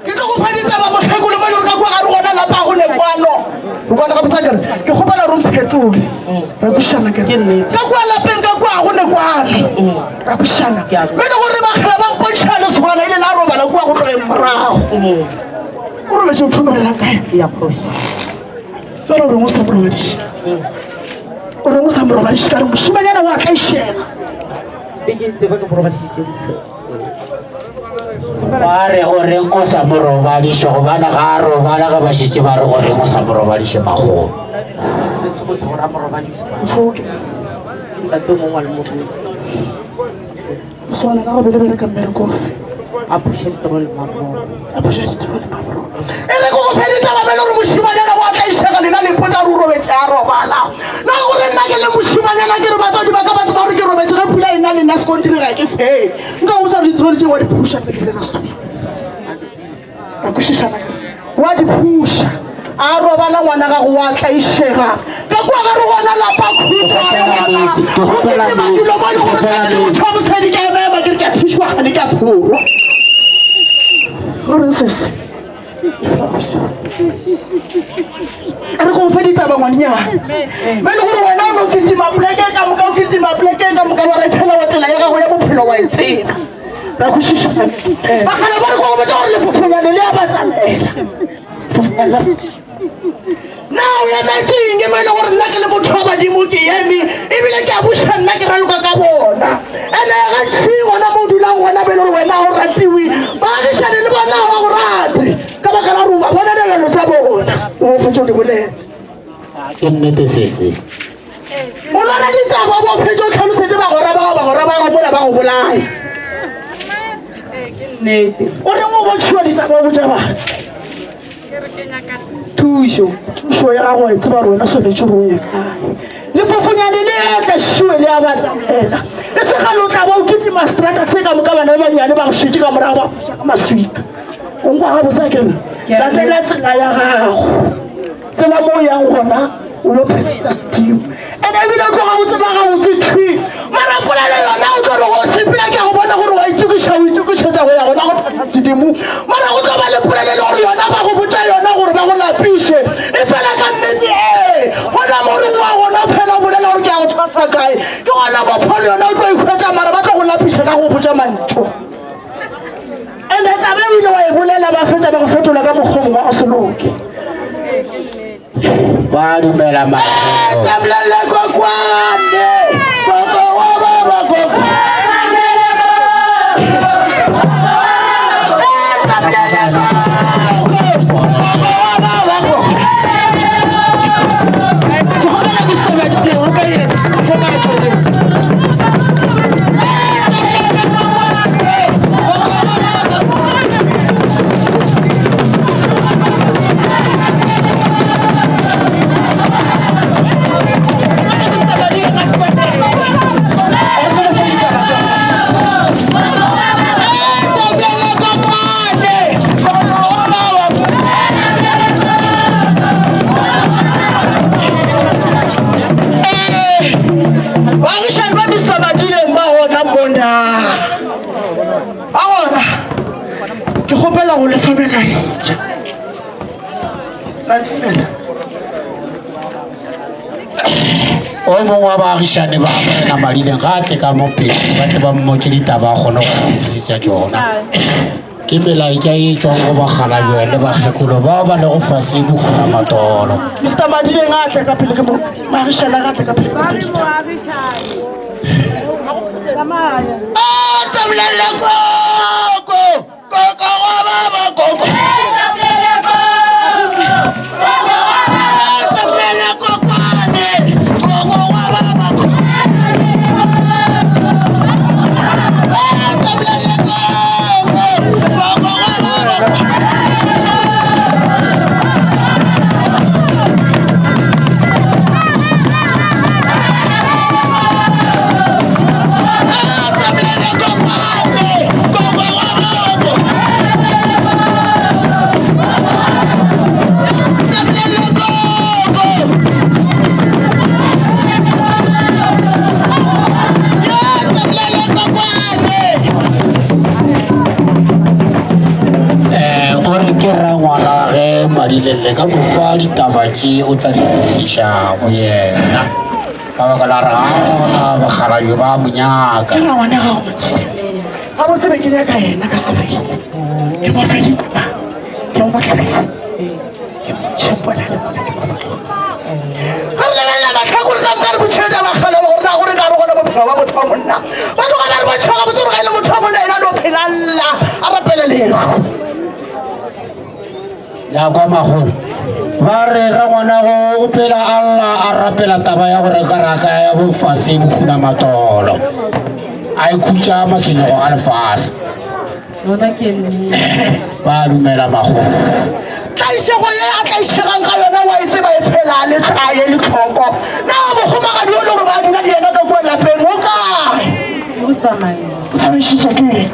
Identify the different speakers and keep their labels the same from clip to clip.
Speaker 1: Ke tlo go fa ditaba mokgekolo mo e le gore ka kua gare gona lapa go ne kwano. Re kwana gabotse akere? Ke kgopela gore o mphetole. Ra kwešišana akere? Ka kua lapeng ka kua ga go ne kwano. Ra kwešišana. Mo e le gore bakgela ba mpontšha lesogana ile la robala kua go tlogeng morago. O robetše o thomelela kae?
Speaker 2: Ya kgoši.
Speaker 1: Jale o reng o sa mo robadiše? O reng o sa mo robadiše ka re mošimanyana wa tlaišega.
Speaker 2: Be ke tseba ke mo robadišitše ditlho.
Speaker 3: Ba re o reng o sa mo robadiše gobane ga a robala ge ba šetše ba re o reng o sa mo robadiše makgolo.
Speaker 2: Re tsogotse gore a mo robadiše.
Speaker 1: Ntshoke.
Speaker 2: Ntate o mongwe wa le moruti.
Speaker 1: Moswana ka go bele bereka mmereko ofe?
Speaker 2: A phuša ditoro le maboro.
Speaker 1: A phuša ditoro le maboro. E re ko go fe ditaba bele gore mošimanyana wa tlaišega lena le mpotsa gore o robetše a robala. Na gore nna ke le mošimanyana ke re batswadi ba ka ba tseba gore ke robetše ge pula e na le nna sekontiri ga ke fele. Nka go botsa gore ditroli tše wa di phuša pele ra swana. Ra kwešišana ka wa di phuša. A robala ngwana gago wa tlaišega. Ka kua ga re gona lapa khutšo a re gona. Go kitima dilo mo e le gore nna ke le motho wa mosadi ke a ema ke re ke a phišwa gane ke a phorwa. Gore sese. A re go fe ditaba ngwannyana. Mo e le gore wena o no kitima poleke ka moka o kitima poleke ka moka wa re phela wa tsela ya gago ya bophelo wa e tseba. Ra kwešiša. Bakgale ba re go botša gore lefophonyane le a batamela. Lefophonyane la Na o emetseng ke mo e le gore nna ke le motho wa badimo ke eme ebile ke a buša nna ke raloka ka bona. Ene gantši gona mo o dulang gona be e le gore wena ga o ratiwe, baagišane le bona ga ba go rate ka baka la gore o ba bona dilelo tša bona. O fetša o di bolela.
Speaker 3: Ke nnete sese.
Speaker 1: O lora ditaba o bo fetša o tlhalosetše bagwera ba gago, bagwera ba gago mola ba go bolaya.
Speaker 2: Ke nnete.
Speaker 1: O reng o botšiwa ditaba o botša batho?
Speaker 2: Ke re ke nyaka thušo.
Speaker 1: Thušo ya gago e tseba gore wena swanetše gore o ye kae. Lefofonyane le etla šiwe le a batamela. E se gale o tla ba o kitima seterata se ka moka bana ba bannyane ba go šetše ka morago ba phoša ka maswika. O nkwa gabotse akere? Latela tsela ya gago. Tseba mo o yang gona o yo phetha sedimo. Ene ebile o tloga o tseba gabotse thwi. Mara polelo yona o tlo re go sepela ke a go bona gore wa itokiša o itokišetša go ya gona go phetha sedimo. Mara go tlo ba le polelo e le gore yona ba go botša yona gore ba go lapiše. E fela ka nnete ee gona mo re wa gona o phela o bolela gore ke ya go thwasa kae. Ke gona mo pholo yona o tlo e hwetša mara ba tlo go lapiša ka go botša mantšu. Ene taba e o ile wa e bolela ba fetša ba go fetola ka mokgwa mongwe wa go se loke.
Speaker 3: Ba dumela makgolo.
Speaker 1: Tsamlele kokwane, koko wa baba koko. Tsamlele koko, koko wa baba koko. Ke kgopela go seba diphego ka yena, go ba tšwele. Baagišani ba Mr. Madileng ba gona mona. Ba gona. Ke kgopela go lefa melaetša. La dumela.
Speaker 3: O mongwe wa baagišane ba Morena Madileng ga a tle ka mo pele ba tle ba mmotše ditaba a kgone go fetišetša tšona. Ke melaetša e tšwang go bakgalabje le bakgekolo bao ba lego fase bokuna matolo.
Speaker 1: Mr. Madileng a tle ka pele ke mo maagišane a tle ka pele ke mo fe ditaba. A tsamolele koko koko wa baba koko. A tsamolele kokwane koko wa baba koko. A tsamolele koko koko wa baba koko. A tsamolele kokwane koko wa baba.
Speaker 3: Madileng le ka mo fa ditaba tše o tla di fihliša go yena ka baka la re ga gona bakgalabje ba mo nyaka
Speaker 1: Ke rangwane gago Matshedi. Gabotse be ke nyaka yena ka sebele. Ke mo fe ditaba. Ke mo hlahle. Ke mo tšhepola le mona ke mo fa. Ga re lebelela mahlakore ka moka re botšhetša bakgalabje gore na gore ka re gona bophelo ba motho wa monna. Ba tloga ba re ba tšhoga botse gore ga e le motho wa monna yena a no phela a lla a rapele lehu.
Speaker 3: La kwa magolo ba re rangwanago o phela a lla a rapela taba ya go reka raka ya bofase bohunamatolo a ikhutša matshwenyego a lefase.
Speaker 4: Lona ke nnete.
Speaker 3: Ba dumela magolo.
Speaker 1: Tlaišego ye a tlaišegang ka yona wa e tseba e phela a le tlaye le tlhoko. Na mogomagadi o le gore ba dula le yena ka kua lapeng o kae?
Speaker 4: O tsamaile.
Speaker 1: O tsamaišitše ke eng?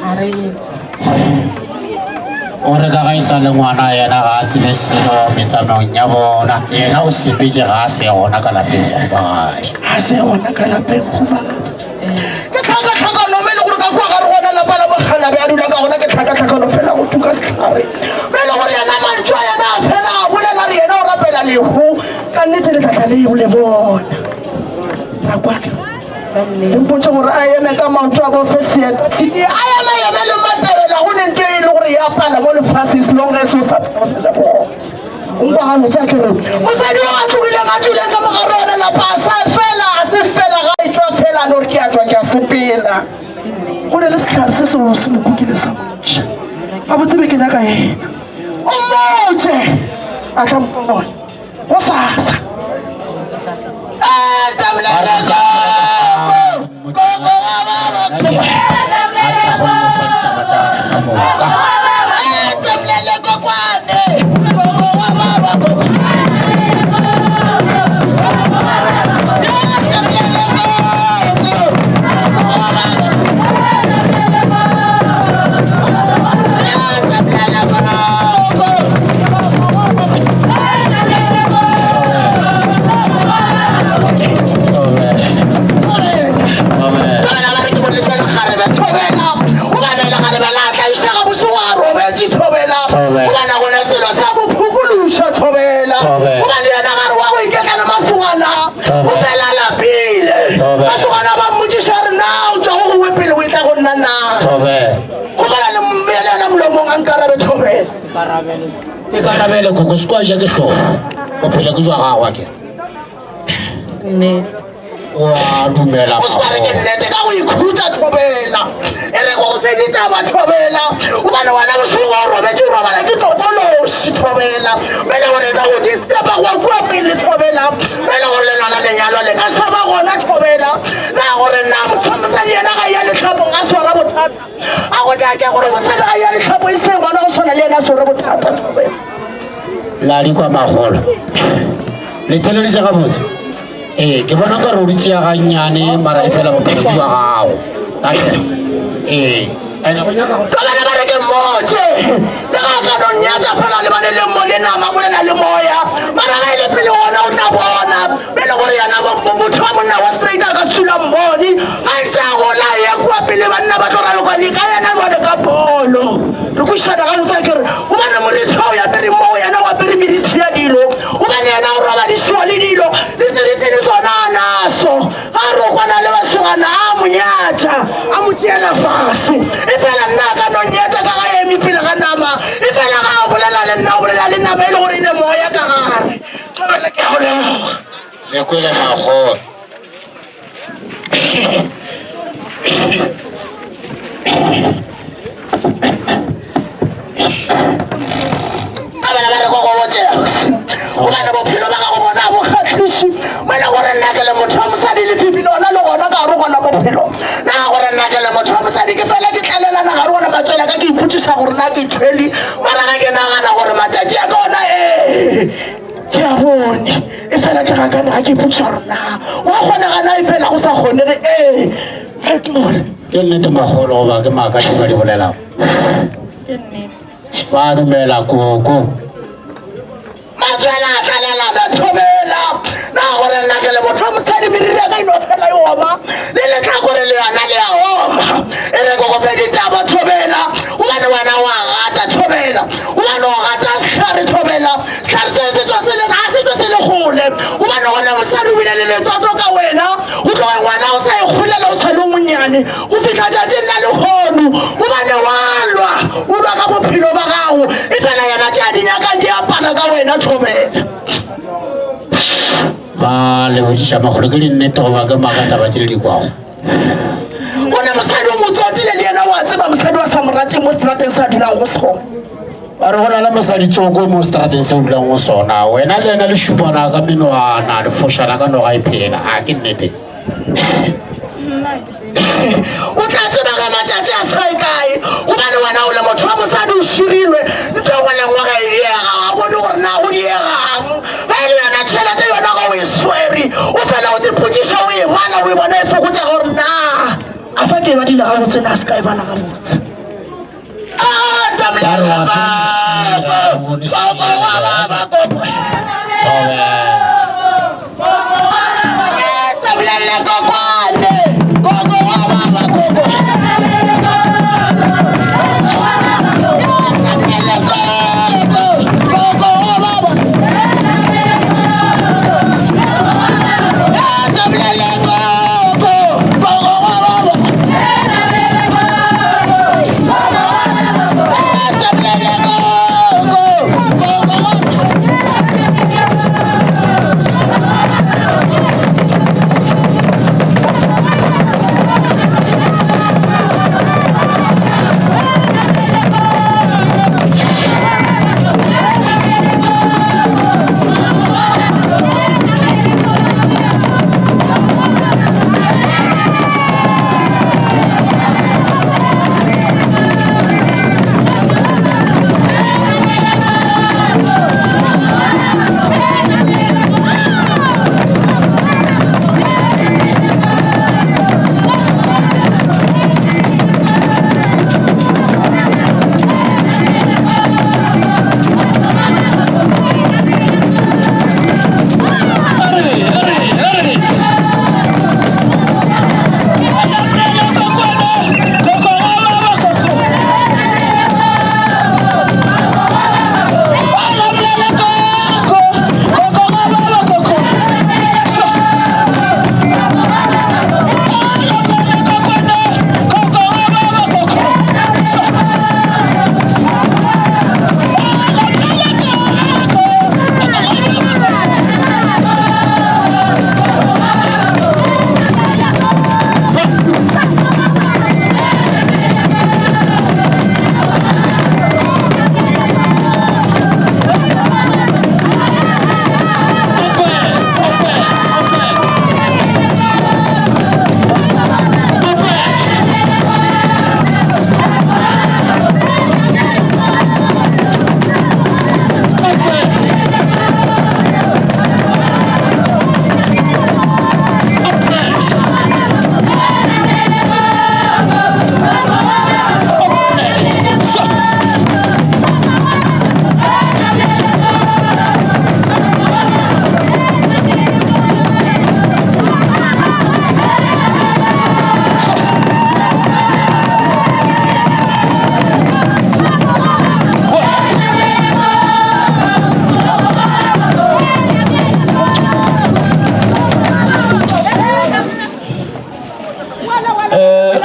Speaker 4: A re itse.
Speaker 3: O re ka ga e sa le ngwana yena ga a tsebe selo metsamaong ya bona yena o sepetše ga a se gona ka lapeng kgobagadi
Speaker 1: ga se gona ka lapeng kgobagadi ke tlhakatlhakano me e le gore ka kua gare gona lapa la mogalabe a dula ka gona ke tlhakatlhakano fela go tuka sehlare me e le gore yena mantšu a yena a fela a bolela re yena o rapela lehu ka nnete letlatla leo le bona ra kwa ke Le mpotše gore a eme ka maoto a bofe seeta sedie a ema eme le matsebela go ne nto e le gore ya pala mo lefase as long as o sa phela o sa ja bogobe nkwa ga botsa ke re mosadi o a tlogileng a tswileng ka mogare one lapa a sa fela a se fela ga e tswa fela no re ke a tswa ke a sepela go ne le sehlare se sengwe se mo kukile sa montšha ga botse be ke nyaka yena o mmotse a tla mpona go sasa Masogana ba mmotšiša re na o tswa go gongwe pele o e tla go nna na gobala le mmele yona molomong a nkarabe thobela
Speaker 3: E karabele koko se kwa ja ke hlogo bophelo ke jwa gago a kere
Speaker 4: Nnete.
Speaker 3: o a dumela
Speaker 1: o se re ke nnete ka go ikhutsa thobela e re go fe ditaba thobela gobane wena bošego o robetse o robala ke tokološi thobela bele gore ka go disturba go kua pele thobela bele gore le lona lenyalo le ka sa ba gona thobela na gore na motho mosadi yena ga ya letlhapong a swara bothata a go dake gore mosadi ga ya letlhapo e seng gona go tshwana le yena a swere bothata thobela
Speaker 3: la di kwa magolo le theleditše gabotse ee ke bona ka re o di tšea gannyane mara e fela bophelo ke jwa gago ee ene go nyaka
Speaker 1: ka bana ba re ke mmotse le ga ka no nyatša fela lebane le mo le nama bolela le moya mara ga e le pele gona o tla bona be le gore yena motho wa monna wa straight a ka sula mmone ga ntse a gola ya kua pele banna ba tlo raloka le ka yena jwale ka bolo re kwešišana ga botsa ke re gobane morithi wa o apere moo yena o apere merithi ya dilo gobane yena o robadišiwa le dilo le seriti le sona a naso ga re kwana le basogana a mo nyatša a mo tšeela fase e fela nna a ka no nyatša ka ga eme pele ga nama e fela ga a bolela le nna o bolela le nama e le gore e ne moya ka gare Thobela ke a go leboga.
Speaker 3: Le kwele magolo.
Speaker 1: Ka bana ba re go go botse gobane bophelo ba gago bona bo kgatlhiše mo e le gore nna ke le motho wa mosadi lefifi lona le gona ka gare gona bophelo na gore nna ke le motho wa mosadi ke fela ke tlalelana gare gona matswele ka ke ipotšiša gore na ke thwele mara ga ke nagana gore matšatši a ka ona ee ke a bone e fela ke gakane ga ke ipotšiša gore na wa kgonega na e fela go sa kgonege ee fetole
Speaker 3: Ke nnete magolo goba ke maaka tše ba di bolelago?
Speaker 4: Ke nnete.
Speaker 3: Ba dumela koko.
Speaker 1: Matswela a tlalelana thobela na gore nna ke le motho wa mosadi meriri ya ka e no fela e oma le letlhakore le yona le a oma e re ko go fe ditaba thobela gobane wena wa gata thobela gobane o gata sehlare thobela. gopole gobane gona mosadi o bile le letswato ka wena go tloga ngwana o sa ikgolela o sa le monnyane go fitlha tšatšing la lekgono gobane wa lwa o lwa ka bophelo ba gago e fela yena tše a di nyakang di apala ka wena thobela
Speaker 3: Ba le botšiša makgolo ke dinnete goba ke maaka taba tše le di kwago.
Speaker 1: Gona mosadi o motsotsile le yena wa tseba mosadi wa sa mo rateng mo seterateng sa dulang go sona.
Speaker 3: Ba re go na le mosadi tsoko mo seterateng se o dulang go sona, wena le yena le šupana ka menwana, le fošana ka noga e phela. A ke nnete?
Speaker 1: O tla tseba ge matšatši a se kae gobane wena o le motho wa mosadi o širilwe ntho engwe le nngwe ge e diega ga o bone gore na go diegang ge e le yona tšhelete yona ge o e swere o fela o dipotšiša o e bala o e bona e fokotša gore na a fa ke e badile gabotse na se ka e bala gabotse.
Speaker 3: Ba re wa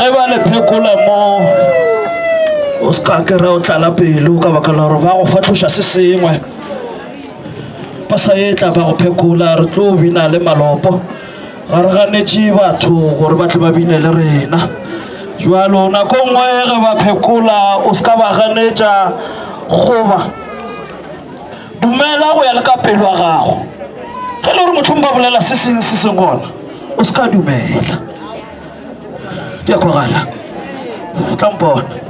Speaker 5: Ge ba le phekola mo o se ka kry o tlala pelo ka baka la gore ba go fatloša se sengwe ba sa etla ba go phekola re tlo bina le malopo ga re ganetše batho gore ba tle ba bine le rena jalo nako nngwe ge ba phekola o se ka ba ganetša goba dumela go ya le ka pelo ya gago ge le gore mohlong ba bolela se seng se seng gona o se ka dumela di a kwagala tla mpona.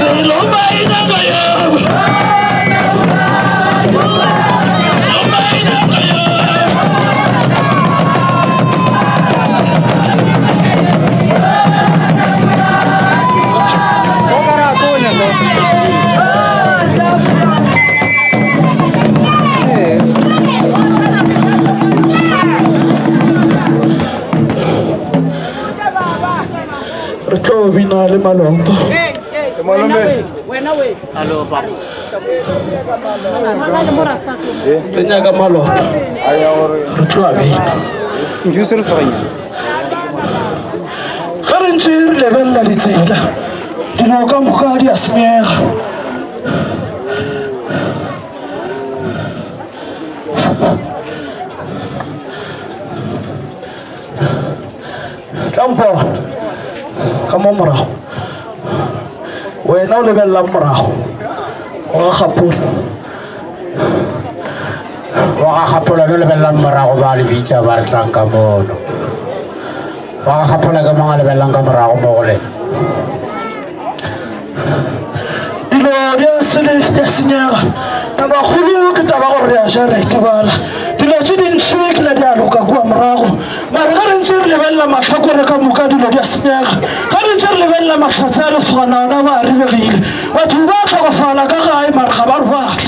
Speaker 5: Selo maina ka yabo. Re tlo bina le malopo. Re nyaka malopo. Re tlo a bina. Ge re ntše re lebelela ditsela, dilo ka moka di a senyega. Tla mpona ka mo morago. Wena o lebelelang morago wa ga Kgapola.
Speaker 3: Wa ga Kgapola lo lebelelang morago ba le bitša ba re tlang ka mono. Wa ga Kgapola ke mang a lebelelang ka morago mo go lena?
Speaker 5: Dilo di a sele di a senyega. Tabakgolo ke taba gore re a ja re a itebala. Dilo tše dintši ke la di a loka kua morago. Mara ge re ntše re lebelela mahlakore ka moka dilo di a senyega. Ge re ntše re lebelela mahlatse a lesogana ona ba a ribegile. Batho ba hlokofala ka gae mara ga ba robale.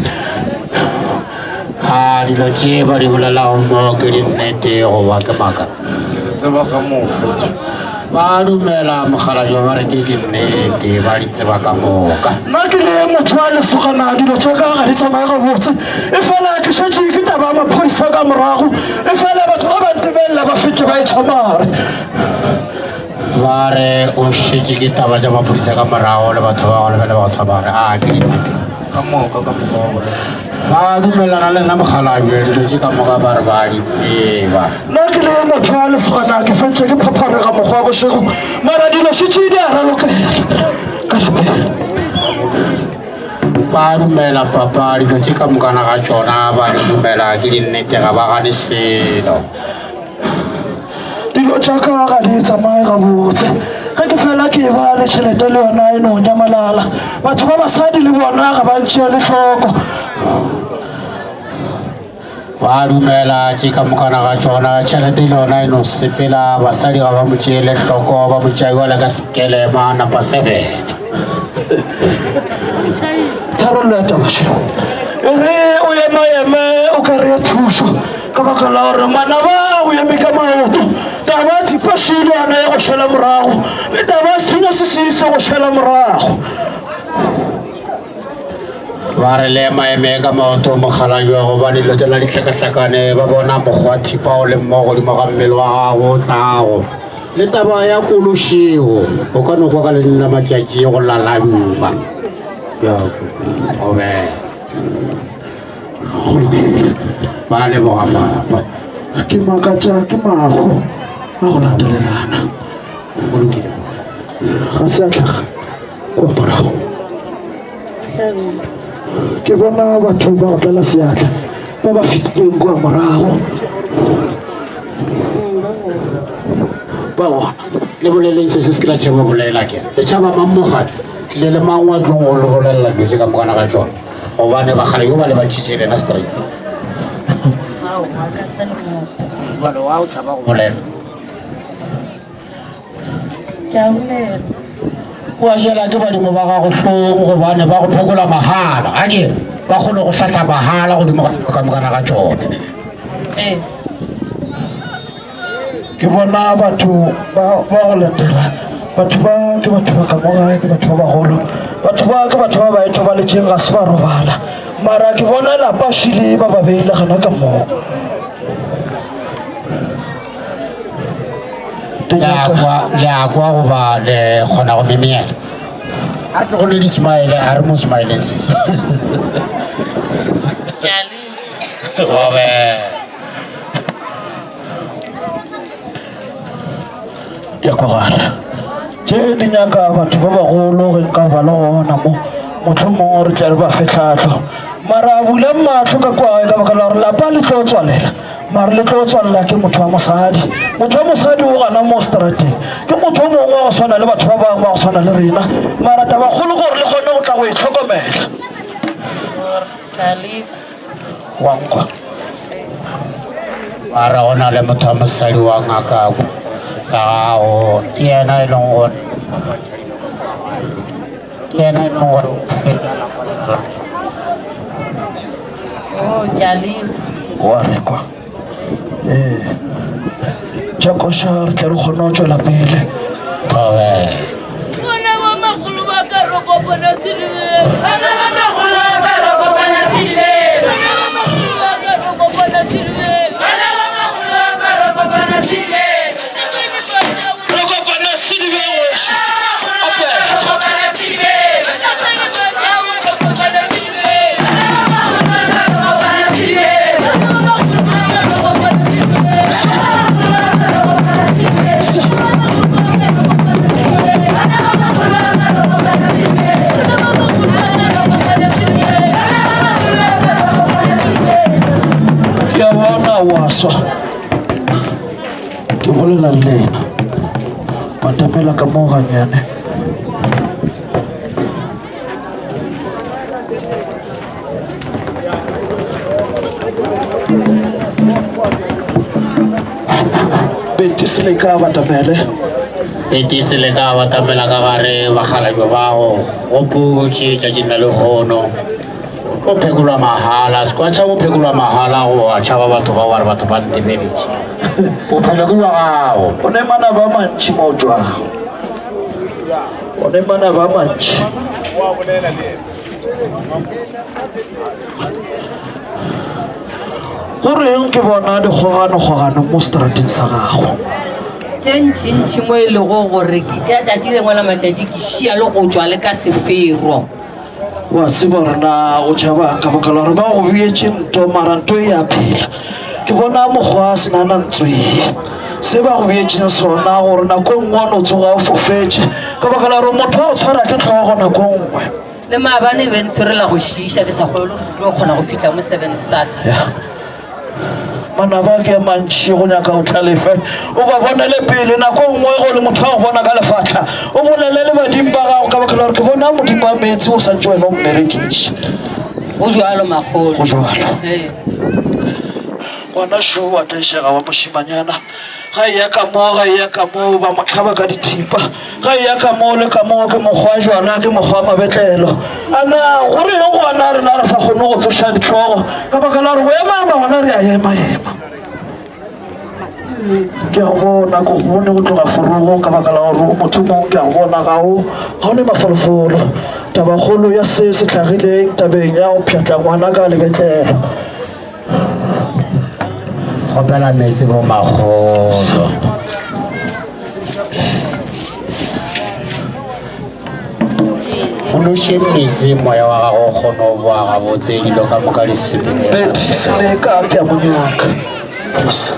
Speaker 3: A dilo tše ba di bolelago mo ke dinnete goba ke maaka?
Speaker 6: Tseba ka moka.
Speaker 3: Ba dumela mokgalajwa ba re ke dinnete, ba di tseba ka moka.
Speaker 5: Nna ke le motho wa lesogana dilo tša ka ga di tsamaye gabotse, e fela ke šetše ke taba ya maphodisa ka morago, e fela batho ba ba ntebelela ba fetše ba etshwa mare.
Speaker 3: Ba re o šetše ke taba tša maphodisa ka morago le batho ba go lebele ba go tshwa mare. A ke dinnete.
Speaker 6: Ka moka ka moka wa bolela.
Speaker 3: Ba dumelana le nna mokgalabje, dilo tše ka moka ba re ba di tseba.
Speaker 5: Nna ke le motho wa lesogana ke fetše ke phapharega mokgwa wa bošego, mara dilo šetše di a ralokela ka lapeng.
Speaker 3: Ba dumela papa, dilo tše ka mokana ga tšona ba di dumela ke dinnete, ga ba gane selo.
Speaker 5: Dilo tša ka ga di tsamaye gabotse. Ge ke fela ke ba le tšhelete le yona e no nyamalala. Batho ba basadi le bona ga ba ntšeele hloko.
Speaker 3: Ba dumela tše ka mokana ga tšona, tšhelete le yona e no sepela, basadi ga ba mo tšeele hloko, ba mo tšea jwale ka sekelema number 7.
Speaker 5: Tharollo ya taba še e re o emaeme o ka re thušo ka baka la gore manaba a go eme ka maoto. Taba ya thipa šele yona ya go šala morago, le taba ya sethunya se se se go šala morago.
Speaker 3: Ba re le emaeme ka maoto mokgalajwa gobane dilo tšona di hlakahlakane, ba bona mokgwa thipa o le mmo godimo ga mmele wa gago o tlago. Le taba ya kološego o ka no kwa ka leng la matšatši go laladuma. Gobe. Ba leboga papa.
Speaker 5: Ke makatša ke mahu a go latelelana.
Speaker 3: Go lokile.
Speaker 5: Ga se a hlaga kua morago. Ke bona batho ba go tlala seatla ba ba fetileng kua morago. Ba gona.
Speaker 3: Le boleleng se se se ke la tšhaba bolela ke. Le tšhaba mang mogadi? Tlile le mang wa tlong go le bolelela dilo tše ka mokana ga tšona. Gobane bagale yo ba le ba ntšhitše lena straight.
Speaker 4: Aowa, ka ntle le motho.
Speaker 3: Jwale wa o tšhaba go bolela.
Speaker 4: Ke a bolela.
Speaker 3: Wa jela ke badimo ba gago hlong gobane ba go phekola mahala. A ke ba kgone go hlahla mahala godimo ga ka mokana ga tšona.
Speaker 4: Ee.
Speaker 5: Ke bona batho ba ba go latela. Batho ba ke batho ba ka mo gae, ke batho ba bagolo. Batho ba ke batho ba ba ithobaletšeng ga se ba robala. Mara ke bona lapa šile ba ba beile gana ka moo.
Speaker 3: Le a kwa, le a kwa goba le kgona go memela. A re go ne di smile, a re mo smileng sisi.
Speaker 4: Ke a le.
Speaker 3: Gobe.
Speaker 5: Di a kwagala. Tše di nyaka batho ba bagolo ge nka ba le gona mo, mohlomongwe re tla re ba fe tlhahlo. Mara bulang mahlo ka kwa gae ka baka la gore lapa le tlo tswalela. Mare le tlo tswalela ke motho wa mosadi. Motho wa mosadi o gana mo strateng. Ke motho o mongwe wa go swana le batho ba bangwe ba go swana le rena. Mara tabakgolo gore le kgone go tla go e tlhokomela. Wa nkwa.
Speaker 3: Mara go na le motho wa mosadi wa ngaka sa gago ke yena e leng gore ke yena e leng gore o fetsa nako le nna.
Speaker 4: Oh, ke a leba.
Speaker 5: Wa rekwa. Ee. Tša koša re tle re kgone go tšwela pele.
Speaker 3: Thobela.
Speaker 4: Bana ba magolo ba ka re kopana sedibeng. Bana ba magolo ba ka re kopana sedibeng. Bana ba magolo ba ka re kopana sedibeng. Bana ba magolo ba ka re kopana sedibeng.
Speaker 5: Re kopana sedibeng wešo. Opela. Ke a bona wa swa. Ke bolela le lena. Batamela ka mo ganyane. Betty Seleka batamele.
Speaker 3: Betty Seleka batamela ka gare bakgalabje bago gopotše tšatšing la lehono o tlo phekolwa mahala se kwa tšhaba o phekolwa mahala go a tšhaba batho ba wa re batho ba ntebeletše bophelo ke bja gago
Speaker 5: O ne manaba a mantši mo o tšwago. O ne manaba a mantši. Go reng ke bona dikgogano-kgogano mo seterateng sa gago?
Speaker 2: Tše ntšintši mo e lego gore ke ka tšatši lengwe la matšatši ke šia le go tšwa le ka sefero.
Speaker 5: Wa tseba gore na o tšhabang ka baka la gore ba go beetše nto mara nto e a phela. Ke bona mokgwa a se nana ntswee se ba go beetšeng sona gore nako e nngwe o no tsoga o fofetše ka baka la gore motho wa go tshwara ke tlhogo nako e nngwe.
Speaker 2: Le maabane e be ntshwere la go šiiša ke sa kgone go tlo kgona go fihla mo 7 start.
Speaker 5: Ya. Manaba ke a mantši go nyaka o tlhalefe o ba bonele pele nako e nngwe go le motho wa go bona ka lefatlha o bolele le badimo ba gago ka baka la gore ke bona modimo wa meetse o santse wena o mmerekiša.
Speaker 2: Go jwalo makgolo.
Speaker 5: Go jwalo.
Speaker 2: Ee.
Speaker 5: Ngwana šo wa tlaišega wa mošimanyana ga e ya ka mo ga e ya ka mo ba mo tlhaba ka dithipa ga e ya ka mo le ka mo ke mokgwa jwala ke mokgwa mabetlelo a na go reng gona rena re sa kgone go tsoša ditlhogo ka baka la gore go emaema gona re a emaema ke a go bona ko go bone go tloga forogong ka baka la gore o motho mongwe ke a go bona ga o ga o ne mafolofolo tabakgolo ya se se hlagileng tabeng ya go pšhatla ngwana ka lebetlelo
Speaker 3: Kgopela meetse bo makgolo. O noše meetse moya wa gago o kgone go boa gabotse dilo ka moka di sepele.
Speaker 5: Betty Seleka ke a mo nyaka. Please.